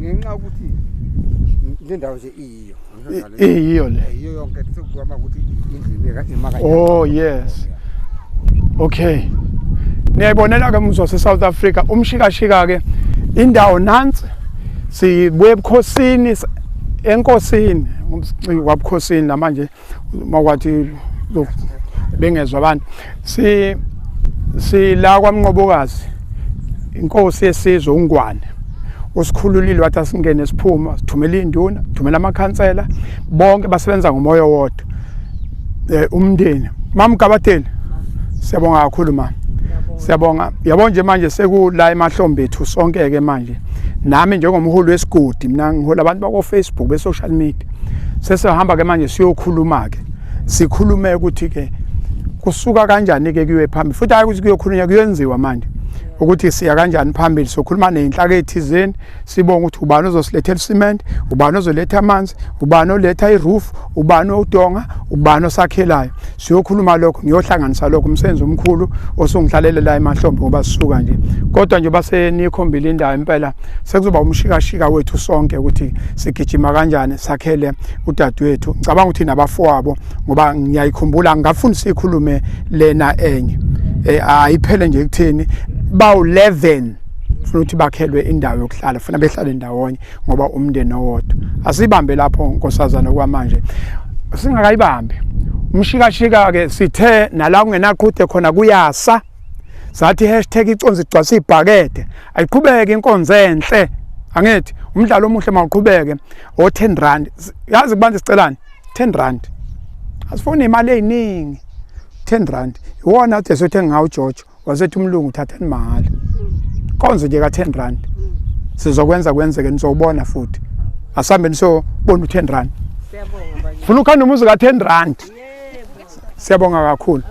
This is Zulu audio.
Ngenxa yokuthi le ndawo nje iyiyo. Iyiyo le. Iyiyo yonke sekuhamba ukuthi indlu ima kanye. Oh yes. Okay. Niyayibonela ke muzwa se South Africa umshikashika ke indawo nansi sibuye ebukhosini enkosini kwabukhosini namanje makwathi bengezwa abantu si sila kwaMnqobokazi inkosi yesizwe uNgwane usikhululile wathi asingene siphuma sithumela induna thumela amakhansela bonke basebenza ngomoya owodwa eh umndeni mamgabadeli siyabonga kakhulu ma siyabonga yabo nje manje sekula emahlombe ethu sonke ke manje nami njengomholi wesigodi mina ngihola abantu bako Facebook be social media sesihamba ke manje siyokhuluma ke sikhulume ukuthi ke kusuka kanjani ke kuyiwe phambili futhi hayi ukuthi kuyokhulunywa kuyenziwa manje ukuthi siya kanjani phambili sokhuluma nezinhlaka ezithizeni sibonga ukuthi ubani ozosilethela cement ubani ozoletha amanzi ubani oletha iroof ubani odonga ubani osakhelayo siyokhuluma lokho ngiyohlanganisa lokho umsebenzi omkhulu osungihlalele la emahlombe ngoba sisuka nje kodwa nje basenikhombile indawo impela sekuzoba umshikashika wethu sonke ukuthi sigijima kanjani sakhele udadewethu ngicabanga ukuthi nabafowabo ngoba ngiyayikhumbula ngingafuni sikhulume lena enye eh ayiphele nje ekutheni bawu 11 funa ukuthi bakhelwe indawo yokuhlala funa behlale ndawonye ngoba umndeni owodwa asibambe lapho nkosazana kwamanje singakayibambi umshikashika ke sithe nala kungenaqhude khona kuyasa sathi hashtag iconsi igcwasa ibhakede ayiqhubeke inkonzo enhle angithi umdlalo omuhle mawuqhubeke o 10 rand yazi kubantu sicelani 10 rand asifuni imali eziningi 10 rand iwona ade sothenga ngawo uJojo wasethi umlungu thathani mahhala konzo nje ka-10 rand sizokwenza kwenzeke nizowubona futhi asambe nisobona u-10 rand funa ukhanda umuzi ka-10 rand siyabonga kakhulu.